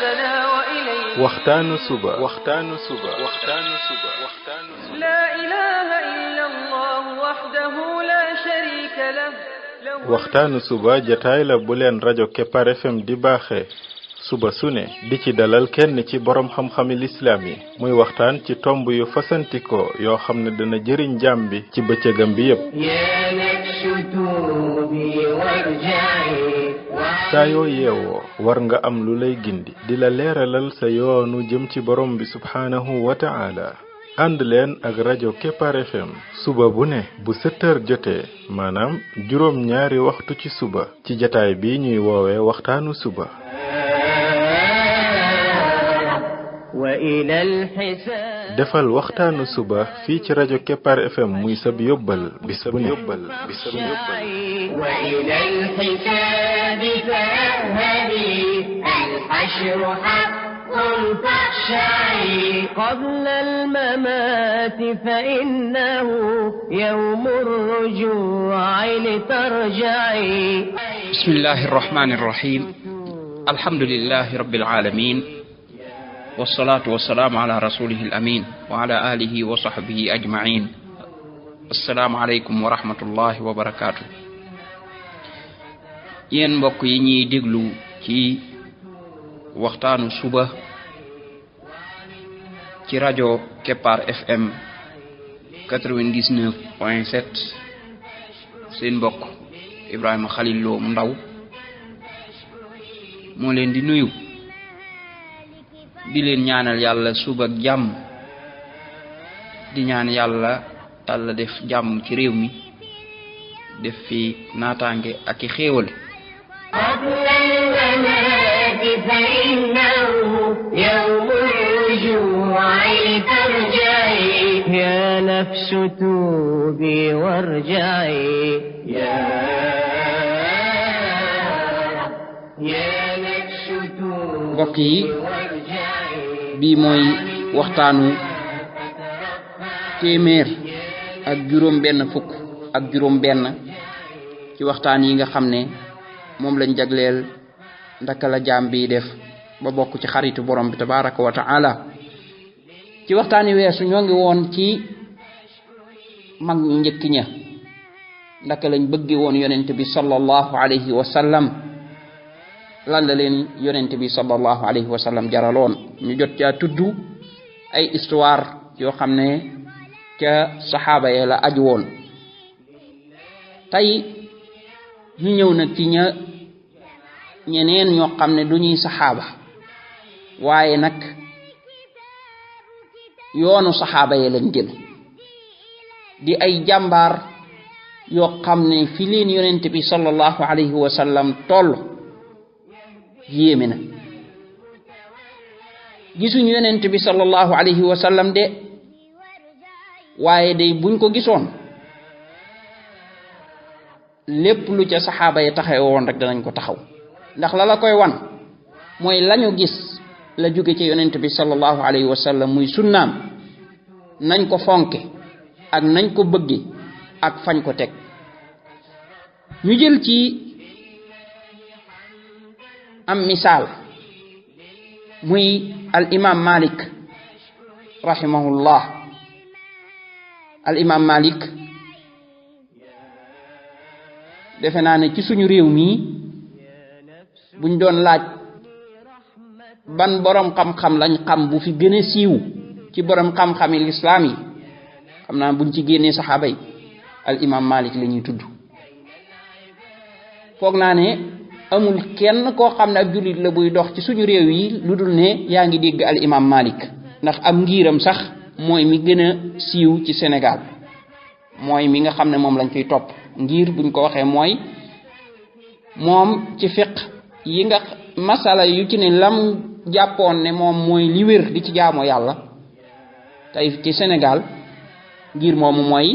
حياتنا وإليه waxtaanu suba لا إله إلا الله وحده لا شريك له waxtaanu suba jataay la bu leen rajo Kepar FM di baaxee suba su ne di ci dalal kenn ci borom xam-xami lislaam yi muy waxtaan ci tomb yu fasantikoo yoo xam ne dana jëriñ jaam bi ci bëccëgam bi yépp saa yoo yeewoo war nga am lu lay gindi di la leeralal sa yoonu jëm ci borom bi subhaanahu wa ta'ala ànd leen ak rajo Kepar FM suba bu ne bu 7 heures jotee maanaam juróom ñaari waxtu ci suba ci jataay bi ñuy woowee waxtaanu suba defal waxtaanu suba fii ci rajo Kepar FM muy sab yóbbal bis bu ne وإلى الحساب فاذهبي الحشر حق فاخشعي قبل الممات فإنه يوم الرجوع لترجعي بسم الله الرحمن الرحيم الحمد لله رب العالمين والصلاة والسلام على رسوله الأمين وعلى آله وصحبه أجمعين السلام عليكم ورحمة الله وبركاته yéen mbokk yi ñuy déglu ci waxtaanu suba ci rajo Kepar FM 99.7 seen mbokk Ibrahima Khalil Lo mu ndaw moo leen di nuyu di leen ñaanal yàlla suba ak jàmm di ñaan yàlla Yàlla def jàmm ci réew mi def fi naataange ak i xéewal قبل الممات فإنه يوم الرجوع لترجعي يا نفس توبي وارجعي يا نفس توبي mbokk yi bii mooy waxtaanu téeméer ak juróom benn fukk ak juróom benn ci waxtaan yi nga xam ne moom lañ jagleel ndaka la jaam bi def ba bokk ci xaritu borom bi tabaraka wa ta'ala ci waxtaan yi weesu ñoo ngi woon ci mag ñu njëkk ña ndaka lañ bëgge woon yonent bi sallallahu alayhi wa sallam lan la leen yonent bi sallallahu alayhi wa sallam jaraloon ñu jot caa tudd ay histoire yoo xam ne ca saxaaba ya la aju woon tey ñu ñëw nag ci ñeneen ñoo xam ne du ñuy saxaaba waaye nag yoonu saxaaba ya lañ jël di ay jàmbaar yoo xam ne fi leen yonent bi sallallahu alayhi wa sallam toll yéeme na gisuñu yonent bi sallallahu alayhi wa sallam de waaye day buñ ko gisoon lépp lu ca saxaaba yi taxaw woon rek danañ ko taxaw ndax la koy wan mooy lañu gis la jóge ci yonent bi sallallahu alayhi wa sallam muy sunnaam nañ ko fonke ak nañ ko bëgge ak fañ ko teg ñu jël ci am misaal muy al imam Malik rahimahullah al imam Malik defe naa ne ci suñu réew mi buñ doon laaj ban borom xam-xam lañ xam bu fi gën a siiw ci borom xam-xami lislaam yi xam naa buñ ci génnee saxaaba yi al imam Malik la ñuy tudd foog naa ne amul kenn koo xam ne ab jullit la buy dox ci suñu réew yi lu dul ne yaa ngi dégg al imam Malik ndax am ngiiram sax mooy mi gën a siiw ci Sénégal mooy mi nga xam ne moom lañ fiy topp ngir buñ ko waxee mooy moom ci fiq yi nga masala yu ci ne lam jàppoon ne moom mooy li wér di ci jaamoo yàlla tey ci Sénégal ngir moomu mooy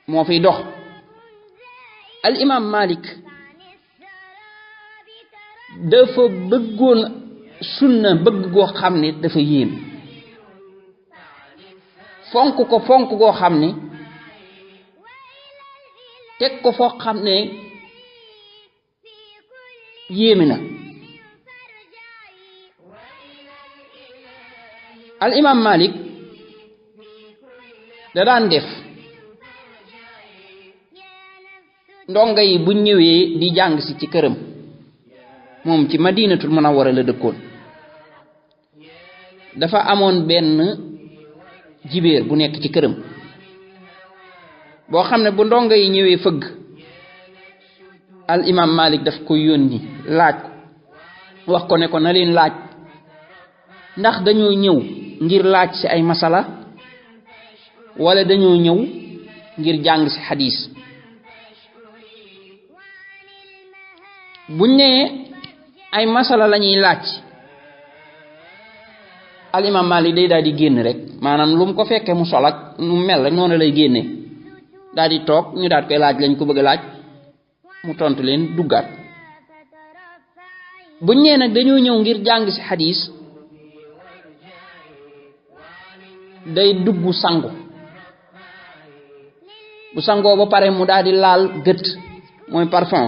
moo fiy dox al imam Malik dafa bëggoon sunna bëgg goo xam ne dafa yéem fonk ko fonk goo xam ne teg ko foo xam ne yéeme na al imam Malik da daan def ndonga yi bu ñëwee di jàng si ci këram moom ci Madinatul Munawwara la dëkkoon dafa amoon benn jibéer bu nekk ci këram boo xam ne bu ndonga yi ñëwee fëgg al imam Malik daf ko yónni laaj ko wax ko ne ko na leen laaj ndax dañoo ñëw ngir laaj ci ay masala wala dañoo ñëw ngir jàng ci xadiis buñ nee ay masala lañuy laaj al imam Malik day daal di génn rek maanaam lu mu ko fekkee mu sol ak nu mel rek noonu lay génne daal di toog ñu daal koy laaj lañ ko bëgg a laaj mu tontu leen duggaat buñ nee nag dañoo ñëw ngir jàng ci xadiis day dugg sangu bu sangoo ba pare mu daal di laal gët mooy parfum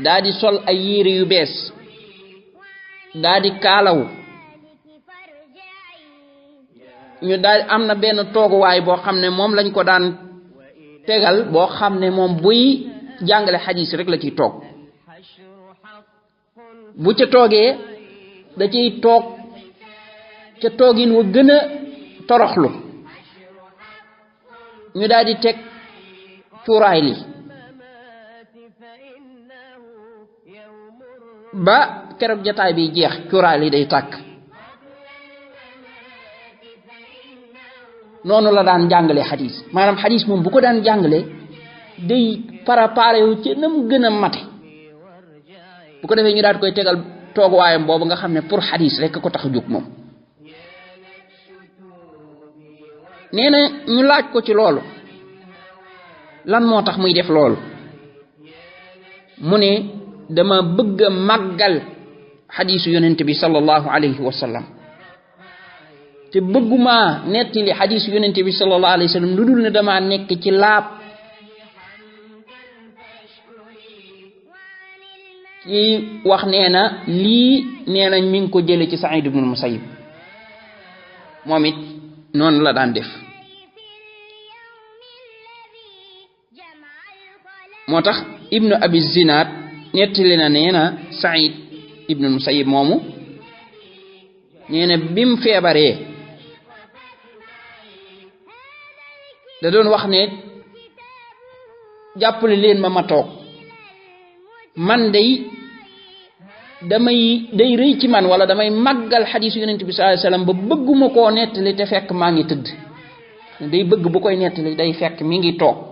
daal di sol ay yére yu bees daal di kaalaw ñu daal am na benn tooguwaay boo xam ne moom lañ ko daan tegal boo xam ne moom buy jàngale xadiis rek la ciy toog bu ca toogee da ciy toog ca toogin wa gën a toroxlu ñu daal di teg cuuraay li ba keroog jataay bi jeex cuuraay li day tàkk noonu la daan jàngale xadiis maanaam xadiis moom bu ko daan jàngale day préparé wu ci nam gën a mate bu ko defee ñu daal koy tegal tooguwaayam boobu nga xam ne pour xadiis rek ko tax a jóg moom nee na ñu laaj ko ci loolu lan moo tax muy def loolu mu ne dama bëgg a màggal xadiisu yonent bi sallallahu alayhi wa sallam te bëgguma nettali xadiisu yonent bi sallallahu alayhi wa sallam lu dul ne dama nekk ci laab ci wax nee na lii nee nañ mi ngi ko jële ci Sa'id ibn Musayyib moom it noonu la daan def moo tax ibnu abi zinaad nettali na nee na Sa'id ibnu Musayyib moomu nee na bim feebaree da doon wax ne jàppale leen ma toog man day rëy ci man wala damay màggal xadiisu yonent bi sallallahu alayhi wasallam ba bëgguma koo nettali te fekk maa ngi tëdd day bëgg bu koy nettali day fekk mi ngi toog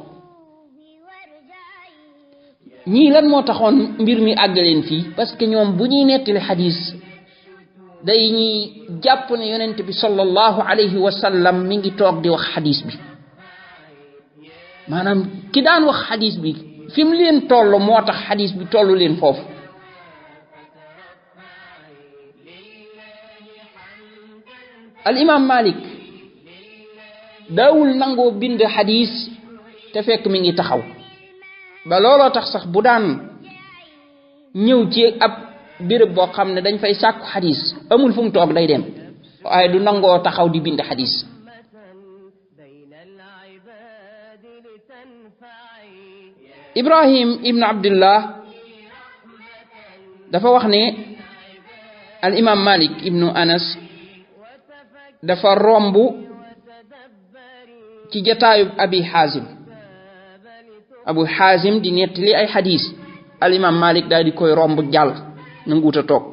ñii lan moo taxoon mbir mi àggaleen fii parce que ñoom bu ñuy nettali xadiis day ñuy jàpp ne yonent bi sallallahu alayhi wasallam mi ngi toog di wax xadiis bi maanaam ki daan wax xadiis bi fi mu leen toll moo tax xadiis bi tollu leen foofu al imam Malik daawul nangoo bind xadiis te fekk mi ngi taxaw ba looloo tax sax bu daan ñëw ci ab béréb boo xam ne dañ fay sàkku xadiis amul fu mu toog day dem waaye du nangoo taxaw di bind xadiis Ibrahim ibn Abdullah dafa wax ne al imam Malik ibnu Anas dafa romb ci jataayub Abu Xaazim di nettali ay xadiis al imam Malik daal di koy romb jàll nanguuta toog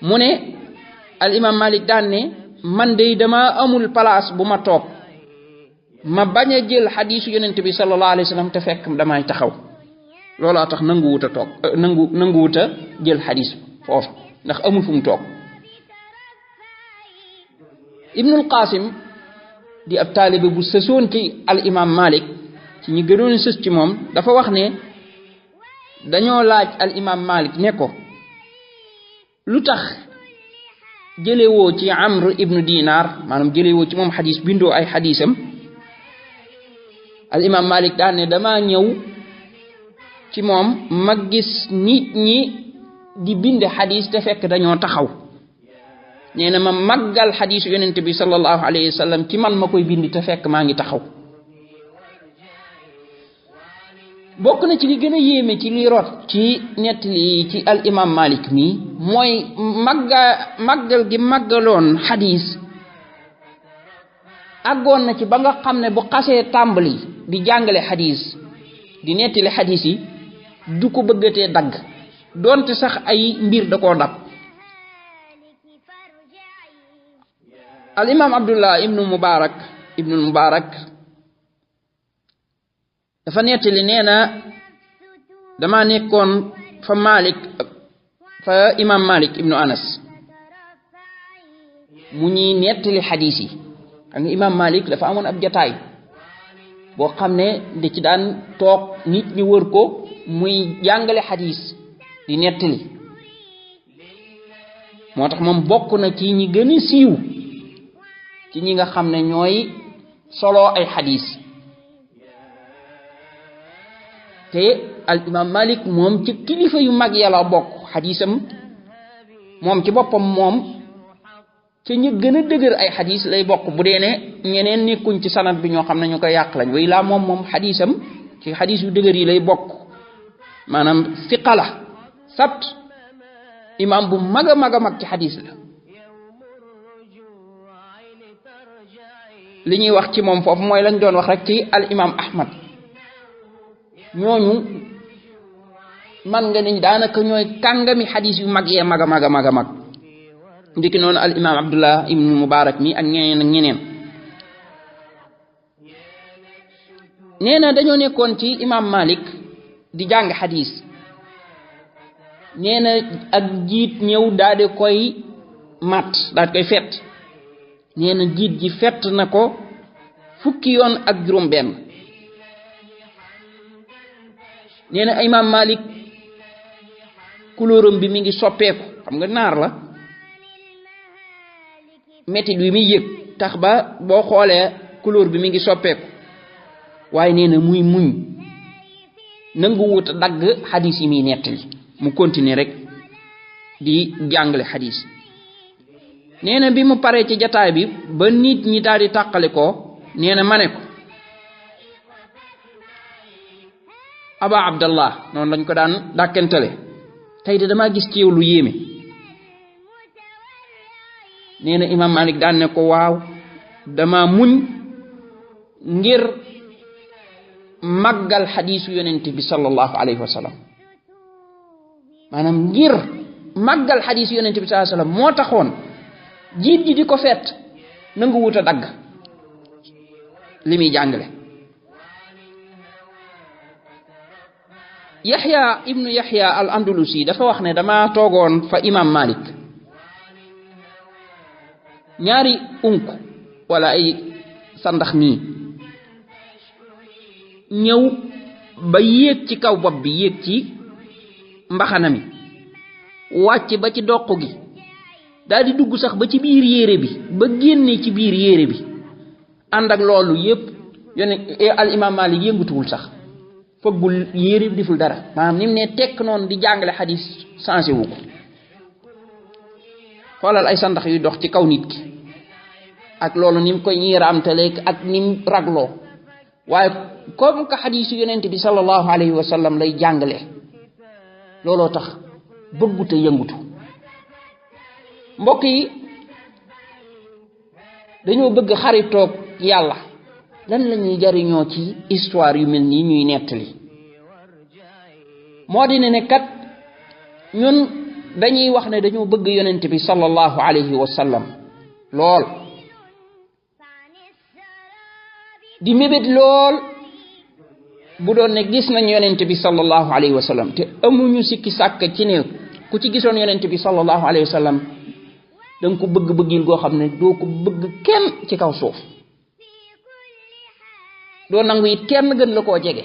mu ne al imam Malik daan ne man de dama amul place bu ma toog ma bañ a jël xadiisu yonent bi sallallahu alayhi wa sallam te fekk damay taxaw looloo tax nanguwuta toog nanguwuta jël xadiis foofu ndax amul fu mu toog Ibnul Qasim di ab taalibe bu sësoon ci al imam Malik ci ñi gënoon sës ci moom dafa wax ne dañoo laaj al imam Malik ne ko lu tax jëlewoo ci Amr ibnu Dinar maanaam jëlewoo ci moom xadiis bindoo ay xadiisam al imam Malik daan ne dama ñëw ci moom ma gis nit ñi di bind xadiis te fekk dañoo taxaw nee na ma màggal xadiisu yonent bi sallallahu alayhi wa sallam ci man ma koy bind te fekk maa ngi taxaw. bokk na ci li gën a yéeme ci li rot ci nettali ci al imam Malik mi mooy màggal gi màggaloon xadiis àggoon na ci ba nga xam ne bu xasee tàmbali di jàngale xadiis di nettali xadiis yi du ko bëggatee dagg doonte sax ay mbir da koo dab. al imam Abdullah ibnul Mubarak dafa nettali nee na dama nekkoon fa imam Malik ibnu Anas mu ñuy nettali xadiis yi. xam nga imam Malik dafa amoon ab jataay boo xam ne da ci daan toog nit ñi wër ko muy jàngale xadiis di nettali. moo tax moom bokk na ci ñi gën a siiw ci ñi nga xam ne ñooy solo ay xadiis. te al imam Malik moom ci kilifa yu mag yàlla bokk xadiisam moom ci boppam moom ci ñu gën a dëgër ay xadiis lay bokk bu dee ne ñeneen nekkuñ ci sanad bi ñoo xam ne ñu ko yàq lañ way laa moom xadiisam ci xadiis yu dëgër yi lay bokk maanaam siqala sabt imam bu mag a mag ci xadiis la. li ñuy wax ci moom foofu mooy lañ doon wax rek ci al imam Ahmad ñooñu man nga ni daanaka ñooy kàngami xadiis yu mag yee mag a mag ndiki noonu al imam Abdullah ibn Mubarak mi ak ñeneen nee na dañoo nekkoon ci imam Malik di jàng xadiis. nee na ak jiit ñëw daal di koy mat daal di koy fett. nee na jiit ji fett na ko fukki yoon ak juróom benn. nee na imam Malik couleuram bi mi ngi soppeeku xam nga naar la métti bi muy yëg tax ba boo xoolee couleur bi mi ngi soppeeku waaye nee na muy muñ nangu wut dagg xadiis yi muy nettali mu continuer rek di jàngale xadiis. nee na bi mu paree ci jataay bi ba nit ñi daal di tàqale ko nee na ma ne ko Aba Abdallah noonu lañ ko daan dàkkentale tey de damaa gis ci yow lu yéeme. nee na imam Malik daan ne ko waaw dama muñ ngir màggal xadiisu yonent bi sallallahu alayhi wa sallam maanaam ngir màggal xadiisu yonent bi sallallahu alayhi wa sallam moo taxoon jiit ji di ko fet nangu wut a dagg li muy jàngale. Yaxya ibnu Yaxya al Andalusi dafa wax ne dama toogoon fa imam Malik ñaari unk wala ay sandax nii ñëw ba yéeg ci kaw bopp bi yéeg ci mbaxana mi wàcc ba ci doq gi daal di dugg sax ba ci biir yére bi ba génne ci biir yére bi ànd ak loolu yépp yone al imam Malik yëngutuwul sax fëggul yére bi deful dara maanaam ni mu ne tekk noonu di jàngale xadiis changé wu ko. xoolal ay sandax yu dox ci kaw nit ki ak loolu ni mu koy ñiiraamtaleeg ak ni mu ragloo waaye comme que xadiisu yonent bi sallallahu alayhi wa sallam lay jàngale looloo tax bëggute yëngutu. mbokk yi dañoo bëgg xaritoog yàlla lan la ñuy jariñoo ci histoire yu mel nii ñuy nettali moo di ne kat ñun dañuy wax ne dañoo bëgg yonent bi sallallahu alayhi wa sallam lool di mébét lool bu doon ne gis nañ yonent bi sallallahu alayhi wa sallam te amuñu sikki sàkk ci ne ku ci gisoon yonent bi sallallahu alayhi wa sallam danga ko bëgg-bëggil goo xam ne doo ko bëgg kenn ci kaw suuf doo nangu it kenn gën la koo jege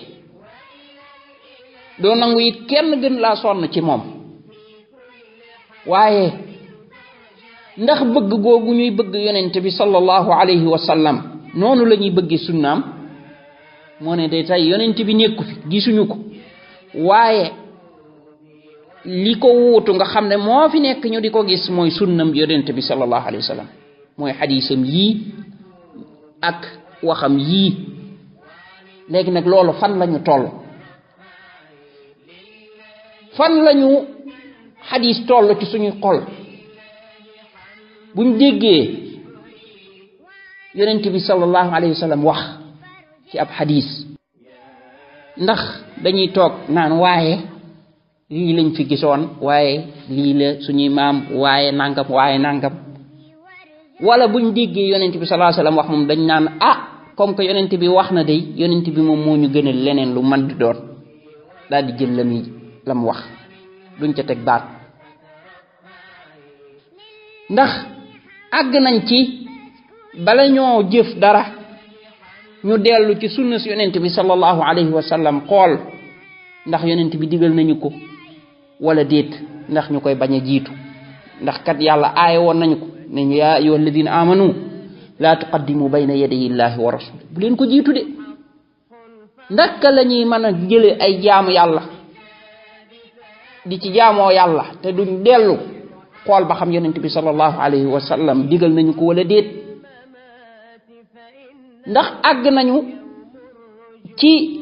doo nangu it kenn gën laa sonn ci moom waaye ndax bëgg googu ñuy bëgg yonent bi sallallahu alayhi wa sallam noonu la ñuy bëgge sunnaam moo ne de tey yonent bi nekku fi gisuñu ko waaye li ko wuutu nga xam ne moo fi nekk ñu di ko gis mooy sunnam yonent bi sallallahu alayhi wa sallam mooy xadiisam yii ak waxam yii. léegi nag loolu fan lañu toll, fan lañu xadiis toll ci suñuy xol buñ déggee yonent bi sallallahu alayhi wa sallam wax ci ab xadiis, ndax dañuy toog naan waaye lii lañ fi gisoon, waaye lii la suñuy maam, waaye nangam, wala buñ déggee yonent bi sallallahu alayhi wa sallam wax moom dañ naan comme que yonent bi wax na day yonent bi moom moo ñu gënal leneen lu man di doon, daal di jël la mu wax duñ ca teg baat. ndax àgg nañ ci bala ñoo jëf dara ñu dellu ci sunna si yonent bi sallallahu alayhi wa sallam xool ndax yonent bi digal nañu ko wala déet, ndax ñu koy bañ a jiitu. ndax kat yàlla aaye woon nañu ko ne ñu yaa ayyuha alladina amanu laa tuqaddimu bayna yadayi llahi wa rasuli, bu leen ko jiitu de. ndaka la ñuy mën a jële ay jaamu yàlla di ci jaamoo yàlla te duñ dellu xool ba xam yonent bi sallallahu alayhi wa sallam digal nañu ko wala déet. ndax àgg nañu ci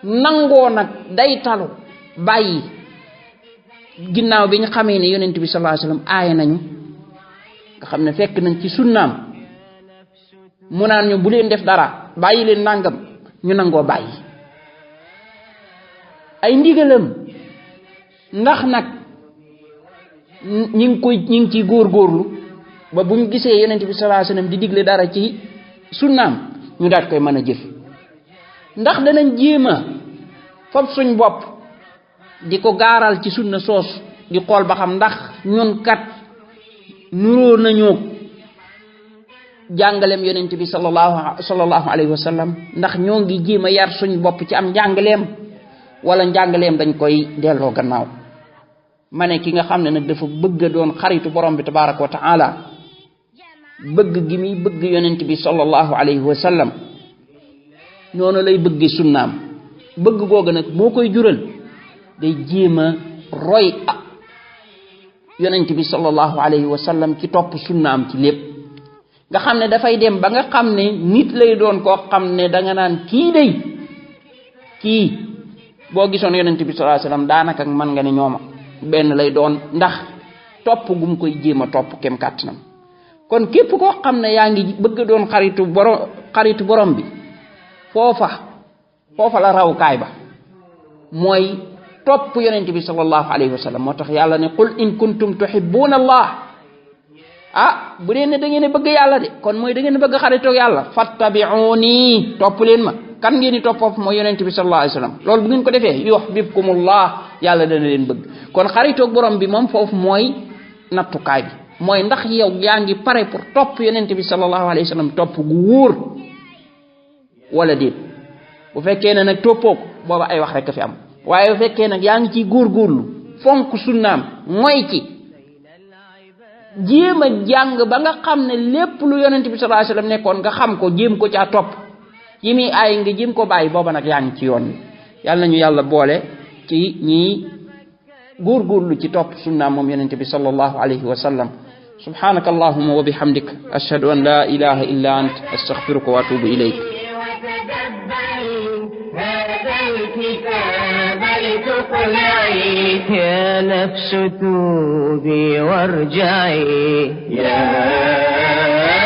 nangoo nag day talu bàyyi ginnaaw bi ñu xamee ne yonent bi sallallahu alayhi wa sallam aaye nañu, nga xam ne fekk nañ ci sunnaam mu naan ñu bu leen def dara, bàyyi leen nangam, ñu nangoo bàyyi ay ndigalam. ndax nag ñi ngi ciy góorgóorlu ba buñ gisee yonent bi sallallahu alayhi wasallam di digle dara ci sunnaam ñu daat koy mën a jëf. ndax danañ jéem a fab suñ bopp di ko gaaral ci sunna soos di xool ba xam ndax ñun kat nuroo nañoo jàngaleem yonent bi sallallahu alayhi wa sallam, ndax ñoo ngi jéem a yar suñ bopp ci am njàngaleem wala njàngaleem dañ koy delloo gannaaw. ma ne ki nga xam ne nag dafa bëgg a doon xaritu borom bi tabaraka wa taala, bëgg gi muy bëgg yonent bi sallallahu alayhi wa sallam noonu lay bëgg sunnaam. bëgg googu nag moo koy jural day jéem a roy yonent bi sallallahu alayhi wa sallam ci topp sunnaam ci lépp. nga xam ne dafay dem ba nga xam ne nit lay doon koo xam ne danga naan kii boo gisoon yonent bi sallallahu alayhi wasallam daanaka mën nga ne ñooma benn lay doon, ndax topp gum koy jéem a topp kem kàttanam. kon képp koo xam ne yaa ngi bëgg doon xaritu borom bi, foofa la rawkaay ba mooy topp yonent bi sallallahu alayhi wasallam. moo tax yàlla ne qul in kuntum tuhibbuna allah, bu dee ne da ngeen bëgg yàlla de kon mooy da ngeen bëgg xaritoog yàlla, fattabi'uni, topp leen ma. kan ngeen di topp foofu mooy yonent bi sallallahu alayhi wasallam. loolu bu ngeen ko defee yuhibbukumullah, yàlla dana leen bëgg. kon xaritoog borom bi moom foofu mooy nattukaay bi, mooy ndax yow yaa ngi pare pour topp yonent bi sallallahu alayhi wasallam topp gu wóor wala déet. bu fekkee ne nag toppoo ko booba ay wax rek a fi am, waaye bu fekkee nag yaa ngi ciy góorgóorlu fonk sunnaam mooy ci jéem a jàng ba nga xam ne lépp lu yonent bi sallallahu alayhi wasallam nekkoon nga xam ko, jéem ko caa topp, yi muy aay nga jéem ko bàyyi, booba nag yaa ngi ci yoon wi. yàlla nañu yàlla boole ci ñi góorgóorlu ci topp sunnaam moom yonent bi sallallahu alayhi wa sallam. subhanaka allahumma wa bihamdik ashhadu an la ilaha illa ant astaghfiruka wa atubu ilayk. يا نفس توبي وارجعي يا